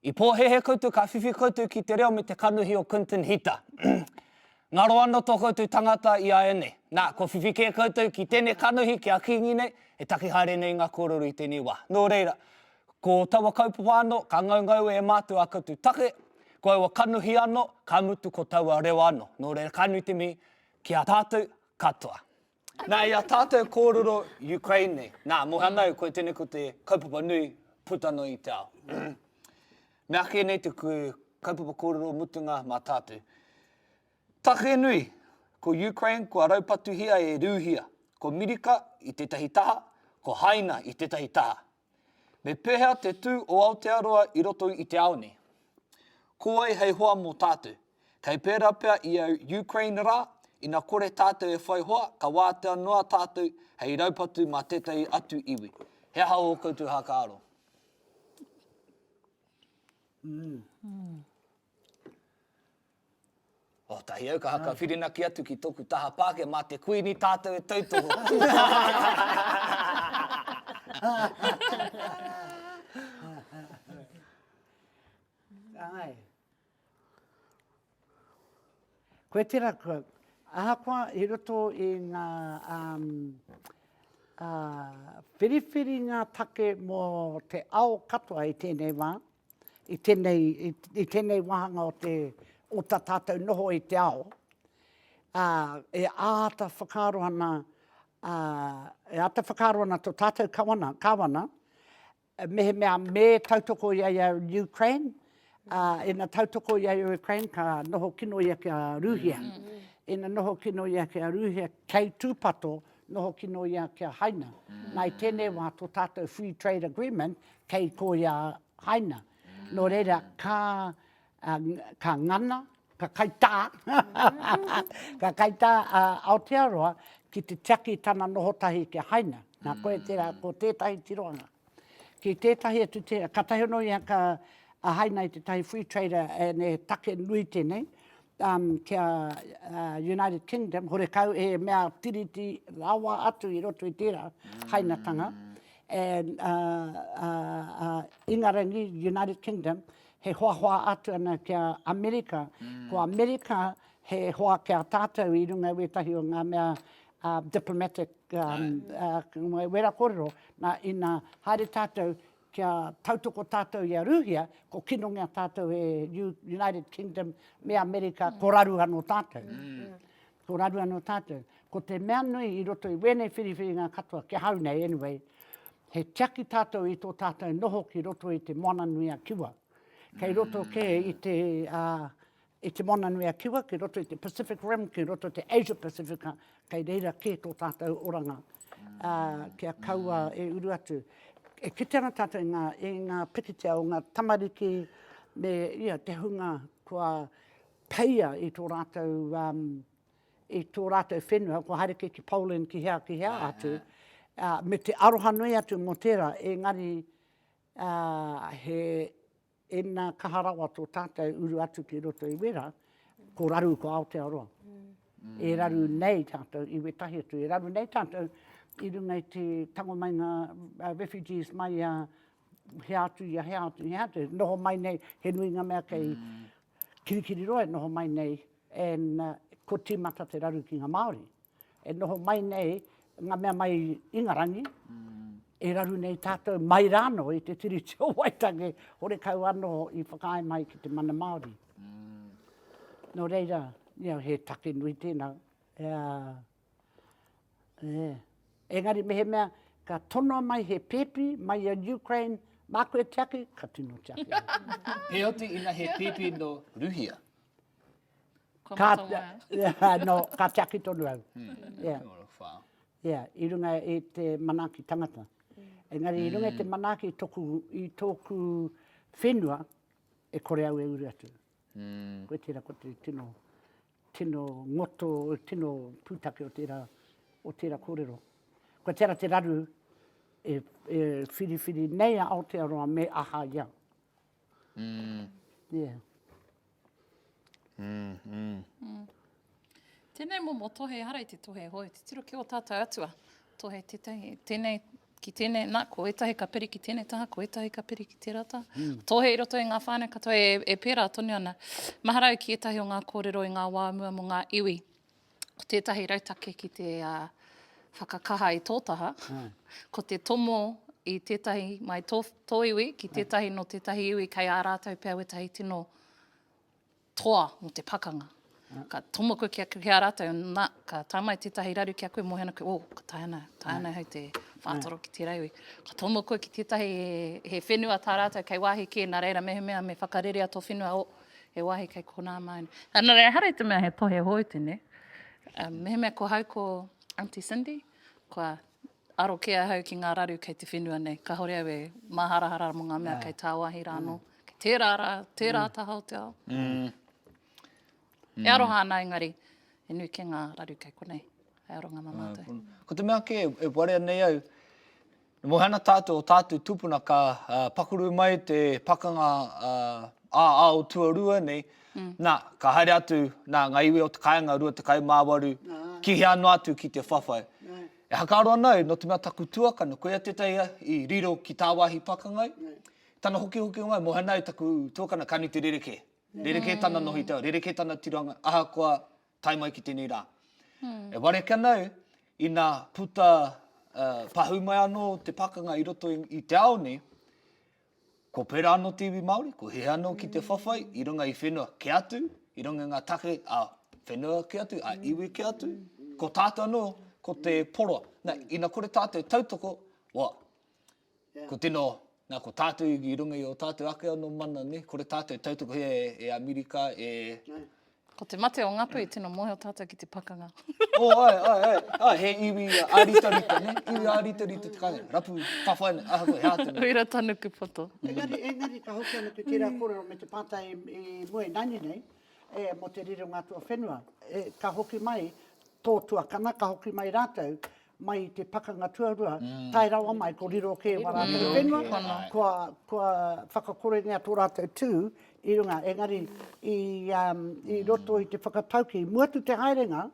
S2: i pōhēhē koutou ka whiwhi koutou ki te reo me te kanohi o Quinton Hita. Ngaro ana tō koutou tangata i āianei. Nā, kua whiwhi kē koutou ki tēnei kanohi ki a Kīngi nei, e taki haere nei ngā kōrero i tēnei wā. Nō reira, ko taua kaupapa anō, ka ngaungaua e mātou ā koutou take, ko aua kanohi anō, ka mutu ko taua reo anō. Nō reira, ka nui te mihi ki a tātou katoa. Nā, i a tātou kōrero Ukraine nei, nā, moe ana au, koe tēnei ko te kaupapa nui puta noa i te ao. Mea ake nei te kaupapa kōrero mutunga mā tātou. Take nui, ko Ukraine kua raupatuhia e Rūhia, ko Mirika i tētahi taha, ko Haina i tētahi taha. Me pēhea te tū o Aotearoa i roto i te ao nei? Ko wai hei hoa mō tātou? Kei pērā pea i a Ukraine rā, ina kore tātou e whai hoa, ka wātea noa tātou hei raupatu mā tētahi atu iwi. He aha ō koutou hakaaro? Oh, tahi au ka haka whirinaki atu ki toku taha Pākehā, mā te Kuini tātou e tautoko.
S4: Ai. Koe tērā, kua, ahakoa i roto i ngā um, uh, whiriwhiri ngā take mō te ao katoa i tēnei wā, i tēnei, i, i tēnei wāhanga o te, o tā tātou noho i te ao, ā, e āta whakaaro ana, ā, e āta whakaaro ana tō tātou kawana, kāwana, mehemea me tautoko i a ia Ukraine, ā, ina tautoko i a ia Ukraine, ka noho kino ia ki a Rūhia. Ina noho kino ia ki a Rūhia, kei tūpato, noho kino ia ki a Haina. Nā, i tēnei wā, tō tātou Free Trade Agreement, kei ko i a Haina. Nō reira, ka, ka ngana, ka kaitā, ka kaitā a Aotearoa ki te tiaki i tana noho tahi ki a Haina. Nā, koia tērā, ko tētahi tirohanga. Ki tētahi atu tērā, kātahi anō ia ka a Haina i tētahi free trader, and he take nui tēnei. Um, kia uh, United Kingdom, horekau he mea tiriti rawa atu i roto i tērā hainatanga. And uh, uh, uh, Ingarangi, United Kingdom, he hoahoa atu ana kia Amerika. Mm. Ko Amerika he hoa ki a tātou i runga i wētahi o ngā mea uh, diplomatic um, uh, wera kōrero. Nā, ina haere tātou Kia tautoko tātou i a Rūhia, ko kinongia tātou e United Kingdom me Amerika, ko raru anō tātou. Ko raru anō tātou. Ko te mea nui i roto i wēnei whiriwhiringa katoa, ki ahau nei anyway, he tiaki tātou i tō tātou noho ki roto i te Moana-nui-a-Kiwa. Kei roto kē i te, i Te Moana-nui-a-Kiwa, ki roto i te Pacific Rim, ki roto i te Asia Pacifica, kei reira kē tō tātou oranga, ā, kia kaua e uru atu. E kite ana tātou i ngā, i ngā pikitia o ngā tamariki me ia, te hunga kua peia i tō rātou, um, i tō rātou whenua, kua haere kē ki Poland, ki hea, ki hea atu, ā, me te aroha nui atu mō tērā, engari, ā, he, Ina kaha rawa tō tātou uru atu ki roto i wera, ko raru ko Aotearoa. E raru nei tātou i wētahi atu, e raru nei tātou i runga i te tango mai ngā refugees mai a hea atu, i a hea atu, i hea atu, noho mai nei, he nui ngā mea kei Kirikiriroa e noho mai nei, and ko tīmata te raru ki ngā Māori. E noho mai nei ngā mea mai Ingarangi, e raru nei tātou mai rānō i te Tiriti o Waitangi, horekau anō i whakaae mai ki te mana Māori. Nō reira, you know, he take nui tēnā. Yeah. Yeah. Engari mehemea ka tonoa mai he pēpi mai i a Ukraine, māku e tiaki, ka tino tiaki.
S2: Heoti ina he pēpi nō Ruhia.
S1: Kua ka,
S4: mato no, ka tiaki tonu au. Mm. Yeah. Yeah, i runga i te manaaki tangata. Mm. Engari i runga i te mm. manaaki i toku, i tōku whenua, e kore au e uru atu. Mm. Koe tērā ko te tino, tino ngoto, tino pūtake o tērā, o tērā kōrero. Koe tērā te raru e, e whiriwhiri nei a Aotearoa me aha ia.
S2: Mm.
S4: Yeah.
S2: Mm, mm.
S1: Mm. Tēnei momo tohe, ehara i te tohe hou, titiro ki ō tātou atua. Tohe tētahi, tēnei, ki tēnei, nā, ko ētahi ka piri ki tēnei taha, ko ētahi ka piri ki tērā taha. Mm. Tohe i roto i ngā whānau katoa e, e pērā tonu ana. Mahara au ki ētahi o ngā kōrero i ngā wā mua mō ngā iwi. Ko tētahi rautaki ki te whakakaha i tō taha, ko te tomo i tētahi mai tō, tō iwi ki tētahi nō tētahi iwi kei ā rātou pea wētahi tino toa mō te pakanga. Ka tomo koe ki a, ki a rātou, nā, ka tae mai tētahi raru ki a koe, mōhio ana koe, oh, ka tae ana, tae ana hau te whātoro ki tērā iwi. Ka tomo koe ki tētahi he, he whenua tā rātou kei wāhi kē, nā reira mehemea me whakarerea tō whenua, oh, He wāhi kei konā māu. Nā reira, ehara i te mea he tohe hou tēnei. Um, mehemea ko hau ko Aunty Cindy, kua aro kē ahau ki ngā raru kei te whenua nei. Kāhore au e māharahara mō ngā mea kei tāwāhi rā anō. Kei tērā rā, tērā mm. taha o te ao.
S2: Mm.
S1: E aroha ana engari, he nui kē ngā raru kei konei. Hei aronga mā mātou.
S2: Ko te mea kē e warea nei au, E moe ana tātou o tātou tupuna ka pakuru mai te pakanga ā-ao tuarua nei, nā, ka haere atu nā ngā iwi o te kāinga 28 ki hea noa atu ki te whawhai. E hakaaro ana au, nō te mea taku tuakana, koia tētahi i riro ki tāwāhi pakanga ai, tana hokihoki mai, moe ana au taku tuakana ka nui te rerekē. Rerekē tana noho i te ao, rerekē tana tirohanga, ahakoa tae mai ki tēnei rā. E wareke ana au, ina puta pahū mai anō te pakanga i roto i te ao nei, ko pērā anō te iwi Māori, ko hea anō ki te whawhai i runga i whenua kē atu, i runga i ngā take a whenua kē atu, a iwi kē atu, ko tātou anō, ko te poroa. Nā, ina kore tātou e tautoko, wā, Ko tino, nā, ko tātou i runga i ō tātou ake anō mana, nē, kore tātou e tautokohia e, e Amerika, e...
S1: Ko te mate o Ngapu i tino mōhio tātou ki te pakanga.
S2: Oh, ai, ai, ai, ai, he iwi āritarita, nē, iwi āritarita te kāinga, rapu whawhai nei, ahakoa he āta nei.
S1: Uira tanuku poto.
S4: Engari, engari ka hoki ana ki tērā kōrero me te pātai i mua i nāianei nei, e, mō te rironga atu o whenua. E, ka hoki mai tō tuakana, ka hoki mai rātou, mai i te pakanga tuarua, tae rawa mai ko riro kē wā rātou whenua, kua, kua whakakorengia tō rātou tū i runga, engari i, um, i roto i te whakatauki, mua atu te haerenga,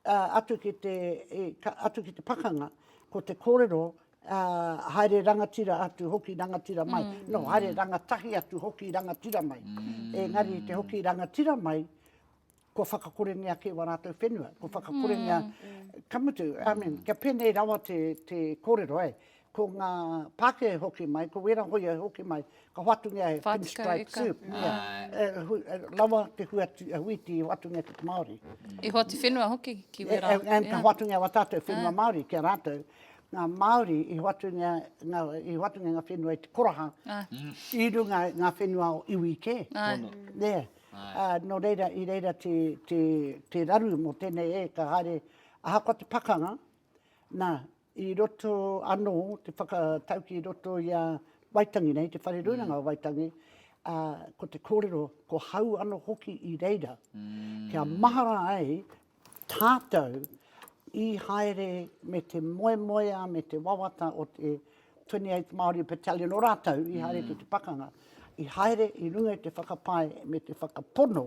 S4: uh, atu ki te, i, ka, atu ki te pakanga, ko te kōrero, uh, haere rangatira atu, hoki rangatira mai. Mm. No, haere rangatahi atu, hoki rangatira mai. Mm. Engari te hoki rangatira mai, kua whakakorengia kē wā rātou whenua, kua whakakorengia, ka mutu, I mean, kia pēnei rawa te, te kōrero, eh, ko ngā Pākehā e hoki mai, ko wērā hōia e hoki mai, ka hoatungia he pinstripe suit, yeah, eh, hu, eh, rawa te huati, huiti i hoatungia ki te Māori.
S1: I hoatu whenua hoki ki wērā.
S4: Eh, and ka hoatungia wā tātou whenua Māori ki a rātou. Ngā Māori i hoatungia, ngā, i hoatungia ngā whenua i te koraha, i runga ngā whenua o iwi kē. Yeah. Ā, nō reira, i reira te, te, te raru mō tēnei e ka haere, ahakoa te pakanga, nā, i roto anō te whakatauki i roto i a Waitangi nei, te Whare Rūnanga o Waitangi, ā, ko te kōrero, ko hau anō hoki i reira, kia mahara ai tātou i haere me te moemoeā me te wawata o te 28th Māori Battalion o rātou i haere ki te pakanga, i haere i runga i te whakapae me te whakapono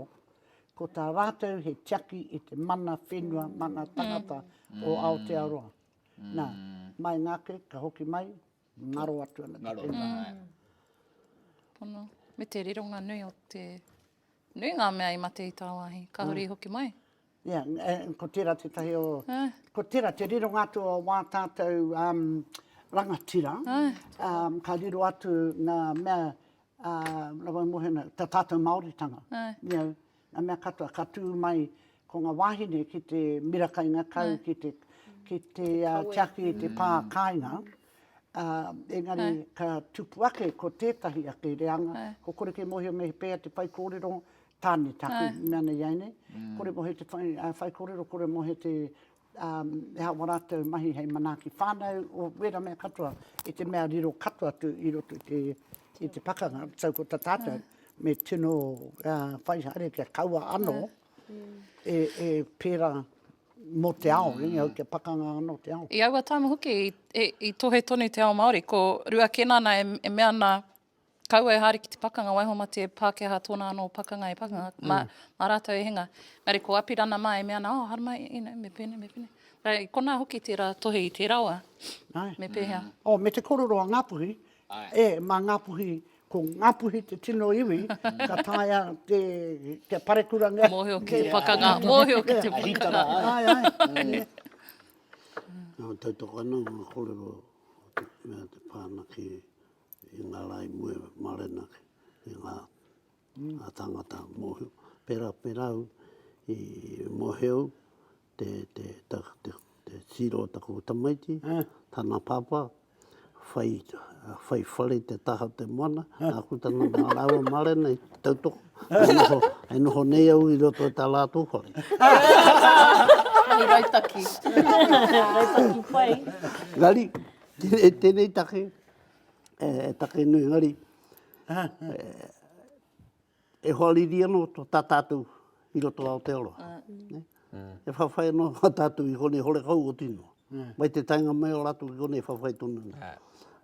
S4: ko tā rātou he tiaki i te mana whenua, mana tangata o Aotearoa. Nā, mai ngake, ka hoki mai, ngaro atu ana te whenua.
S1: Pono. Me te rironga nui o te Nui ngā mea i mate i tāwāhi, kāore i hoki mai.
S4: Yeah, ko tērā tētahi o, ko tērā te rironga atu o wā tātou um, rangatira, um, ka riro atu ngā mea, uh, rawa mohe ana, tā tātou Māoritanga. You know, ngā mea katoa, ka tū mai ko ngā wāhine ki te mirakainga kau, ki te, ki te uh, tiaki i te pā kāinga, Ā, engari ka tupu ake ko tētahi ake reanga, ko kore kē mōhio me he pēhea te whaikōrero tāne tāku mea nei ai nei. Kore mōhio te whai, whaikōrero, kore mōhio te, ā, he aha wā rātou mahi hei manaaki whānau, o wērā mea katoa, i te mea riro katoa atu i roto i te, i te pakanga. So ko tā tātou, me tino, ā, whai haere kia kaua anō e, e pērā mō te ao, mm. you kia pakanga anō te ao.
S1: I aua taima hoki, i, i, i tohe tonu te ao Māori, ko Rua Kenana e, e mea ana, kaua e haere ki te pakanga, waiho ma te Pākehā tōna anō pakanga e pakanga, mm. mā, mā rātou e hinga. Engari ko Apirana mā e mea ana, oh, haere mai, you know, me pēnei, me pēnei. I konā hoki tērā tohe i tērā wā.
S4: Ai.
S1: Me pēhea.
S4: Mm. Oh, me te korero a Ngāpuhi, E, mā Ngāpuhi, ko Ngāpuhi te tino iwi, ka taea te, kia parekurangia.
S1: Mōhio ki te pakanga, mōhio ki te pakanga.
S4: Ai, ai.
S3: Nā, tautoko ana ngā kōrero o te mea te whānaki i ngā rā i mua mārena ki ngā, ngā tāngata mōhio. Pērā, pērā au i mōhio au te, te, te, te, te tiro o taku tamaiti, tana pāpā, whai, whai whare i te taha o te moana, nāku tana mā rāua mārena i tautoko, e noho, e noho nei au i roto i tā rātou whare.
S5: Hei rautaki. Rautaki pai.
S3: Engari, tēnei, tēnei take, e, e take nui, engari, e, E hoariri anō tā tātou i roto Aotearoa. Ne? E whawhai anō tā tātou i konei horekau oti noa. Mai te taenga mai o rātou ki konei whawhai tonu ana.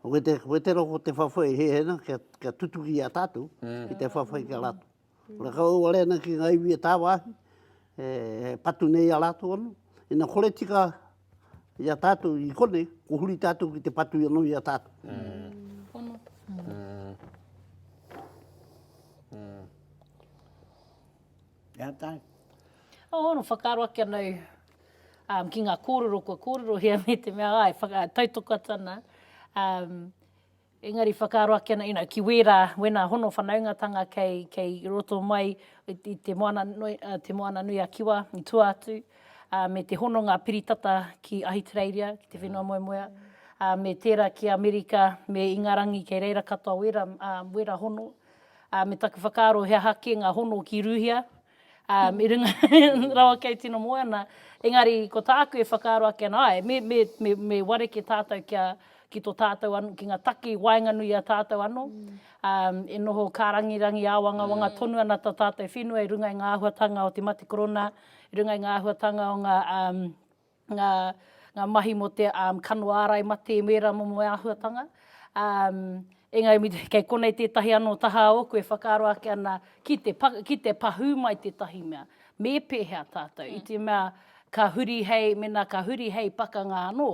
S3: Koe te, koe te roko te whawhai he hena kia, kia tutuki i a tātou, ki te whawhai ki a rātou. Horekau au ware ana ki ngā iwi e tāwāhi, e, e patu nei i a rātou anō. Ina kore tika i a tātou i konei, ko huri tātou ki te patu anō i a tātou.
S1: Pono.
S4: Ia tai.
S5: Oh, no whakaaro ake ana au um, ki ngā kōrero kua kōrerohia me te mea ai, whaka, tautoko atu ana. Um, engari whakaaro ake ana, you know, ki wērā, wēnā hono whanaungatanga kei, kei roto mai i, i te moana, nui, uh, te moana nui a Kiwa, i tua atu, ā, me te hononga piritata ki Ahitereiria, ki te whenua moemoea, ā, me tērā ki Amerika, me Ingarangi, kei reira katoa wērā, ā, wērā hono. Ā, me taku whakaaro he aha kē ngā hono ki Rūhia, ā, me runga rawa kei tino moe ana. Engari, ko tāku e whakaaro ake ana, āe, me, me, me, me wareke tātou kia, ki tō tātou anō, ki ngā take i waenganui i a tātou anō. Ā, e noho kārangirangi, āwangawanga tonu ana tā tātou whenua i runga i ngā āhuatanga o te mate korona, i runga i ngā āhuatanga o ngā, um, ngā, Ngā mahi mō te um, kano ārai mate me ērā momo āhuatanga. Um, engari kei konei tētahi anō taha ōku e whakaaro ake ana ki te, ki te pahū mai tētahi mea. Me pēhea tātou? I te mea ka huri hei, mēnā ka huri hei pakanga anō,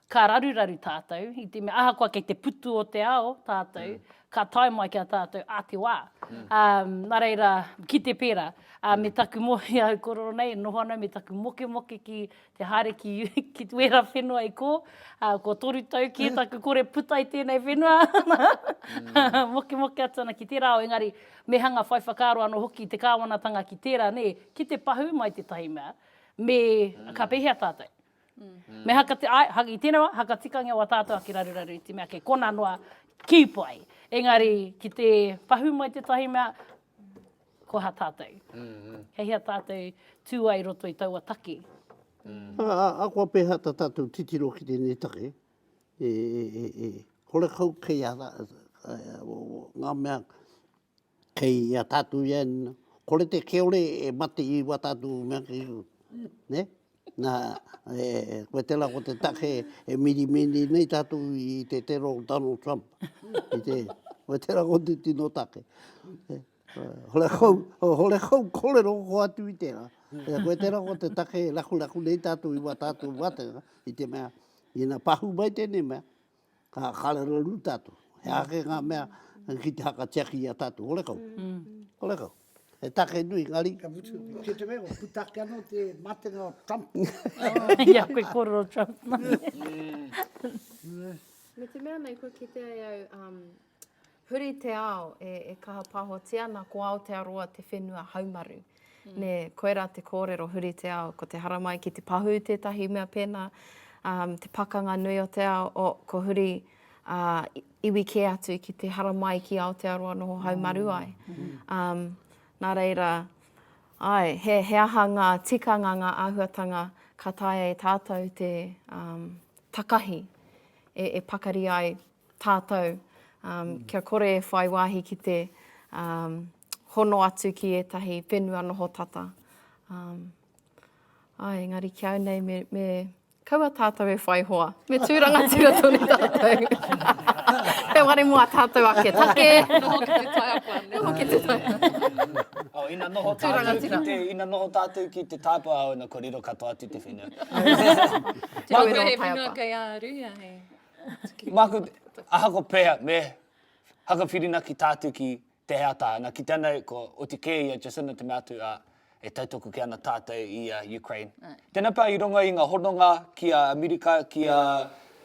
S5: ka raruraru tātou, i te mea ahakoa kei te putu o te ao tātou, ka tae mai ki a tātou a te wā. Um, nā reira, ki te pērā, uh, me taku mohi au kororo nei, noho ana me taku mokemoke ki te haere ki, ki wērā whenua i kō, uh, kua toru tau kē taku kore puta i tēnei whenua, mm. mokemoke atu ana ki tērā ao, engari me hanga whai whakaaro anō hoki te kāwanatanga ki tērā, nē, ki te pahū mai tētahi mea, me, ka pēhea tātou? Me haka te, ai, haka, i tēnei wā, haka tikangia wā tātou ake raruraru i te mea kei kona noa kī pai. Engari, ki te pahū mai tētahi mea, ko aha tātou? Kei hea tātou tū ai i roto i taua take?
S3: Ahakoa pēhea tā tātou titiro ki tēnei take, e, e, e, e, horekau kei a, ngā mea Kei a tātou ia, kore te keore e mate i wā tātou mea ki, ne? Nā, e, koe tērā ko te take e mirimiri nei tātou i te tero o Donald Trump. I te, koe tērā ko te tino take. E, hore kou, hore kou kōrero ko atu i tērā. E, koe tērā ko te take e rakuraku nei tātou i wā tātou matenga, i te mea, ina pahū mai tēnei mea, Ka kareraru tātou. He ake ngā mea ki te hakatiaki i a tātou. Horekau. Horekau. He take nui, engari.
S4: Ka mutu, ki te mea, kua puta ake anō te matenga o Trump.
S5: I a koe kōrero Trump.
S6: Me te mea nei, kua kitea e au, Huri te ao e kaha pāhotia ana ko Aotearoa te whenua haumaru. Nē, koirā te kōrero huri te ao, ko te haramai ki te pahū tētahi mea pēnā, um, te pakanga nui o te ao, o, ko huri uh, iwi kē atu ki te haramai ki Aotearoa noho haumaru ai. Um, nā reira, āe, he, he aha ngā tikanga, ngā āhuatanga ka taea e tātou te um, takahi e, e pakari ai tātou, um, kia kore e whai wāhi ki te um, hono atu ki ētahi whenua noho tata. Um, ai, engari ki au nei, me, me kaua tātou e whai hoa. Me tū rangatira tonu tātou. He ware mō a tātou ake take.
S1: Noho ki te taiapa.
S6: Noho ki te taiapa.
S2: Oh, ina noho tātou ki te, ina noho tātou ki te taiapa, au, na, kua riro katoa atu te whenua.
S1: Tēnā he whenua kei a Ruia, hei.
S2: Māku, ahako pea, me hakawhirinaki tātou ki te hea tā. Na, ki te ana, ko oti kē i a Jacinda te mea atu, ā, e tautoko kē ana tātou i a Ukraine. Tēnā pea i runga i ngā hononga ki a Amerika, ki a,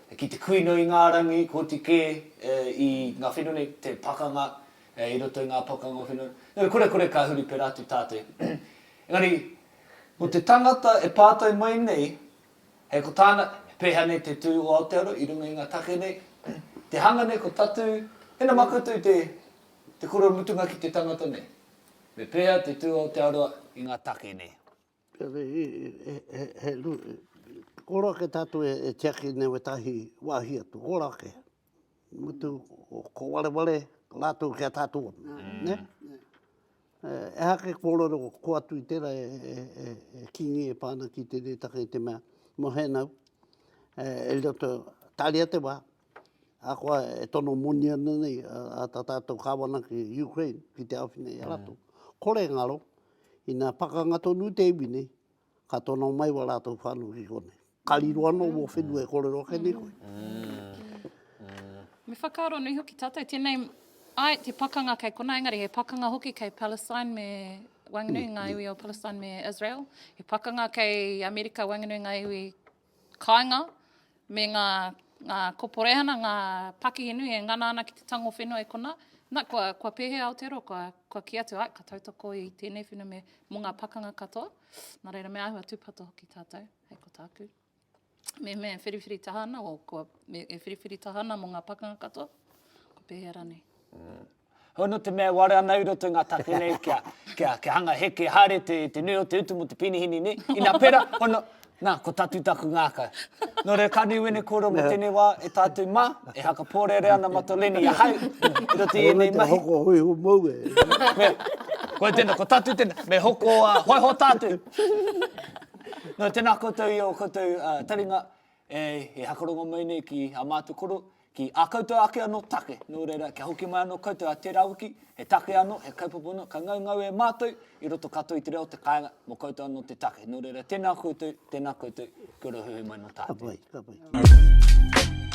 S2: ki te Kuini o Ingarangi, ko oti kē i ngā whenua nei, te pakanga, i roto i ngā pakanga o whenua. Engari korekore ka huri pērā atu tātou. Engari, ko te tangata e pātai mai nei, Hei ko tāna, he pēhea nei te tū o Aotearoa i runga i ngā take nei, te hanga nei ko tatū, hena mā koutou te, te koro mutunga ki te tangata nei. Me pēhea te tū o Aotearoa i ngā take nei?
S3: He, kore ake tātou e tiaki nei wētahi wāhi atu, kore ake. Mutu, ko wareware rātou ki a tātou anō, nē? Ehake kōrero ko atu i tērā e Kīngi e pā ana ki tēnei take i te mea, mō Hēnau, e roto, tāria te wā, ahakoa e tono moni ana nei a tā tātou kāwana ki Ukraine ki te āwhina i a rātou. Kore ngaro, ina pakanga tonu te iwi nei, ka tono mai wā rātou whānau ki konei. Ka riro anō wō whenua e kōrero ake nei koe.
S1: Me whakaaro nui hoki tātou, tēnei, āe, te pakanga kei konā, engari he pakanga hoki kei Palestine me waenganui i ngā iwi o Palestine me Israel. He pakanga kei Amerika waenganui i ngā iwi kāinga me ngā, ngā koporeihana, ngā pakihi nui e ngana ana ki te tango whenua i konā. Na, kua, kua pēhea Aotearoa, kua, kua kī atu, āe, ka tautoko i tēnei whenua me, mō ngā pakanga katoa. Nā reira, me āhua tūpato hoki tātou, hei ko tāku. Mehemea e whiriwhiri taha ana, o kua, me, e whiriwhiri taha ana mō ngā pakanga katoa, ko pēhea rānei.
S2: Mm. Hoi nō te mea e warea ana i roto i ngā take nei kia, kia, kia hanga heke haere te, te nui o te utu mō te pīnihini nei. Ina pera, hoi nō, nā, ko tatu taku ngākau. Nō reira, ka nui wene kōrero mō tēnei wā e tātou mā, e hakapōrearea ana matou Lenny i ahau i roto i ēnei mahi.
S3: Hoko hoiho mou e.
S2: Me, koe tēnā, ko tatu tēnā, me hoko uh, hoiho tātou. Nō, tēnā koutou i o koutou uh, taringa. E, e hakarongo mai nei ki a mātou koro, ki a koutou ake anō take. Nō reira, kia hoki mai anō koutou a tērā wiki, he take anō, he kaupapa anō, ka ngaungau e mātou i roto katoa i te reo o te kāinga, mō koutou anō te take. Nō reira, tēnā koutou, tēnā koutou, kia ora huihui mai nō tātou.
S3: Ka pai, ka pai.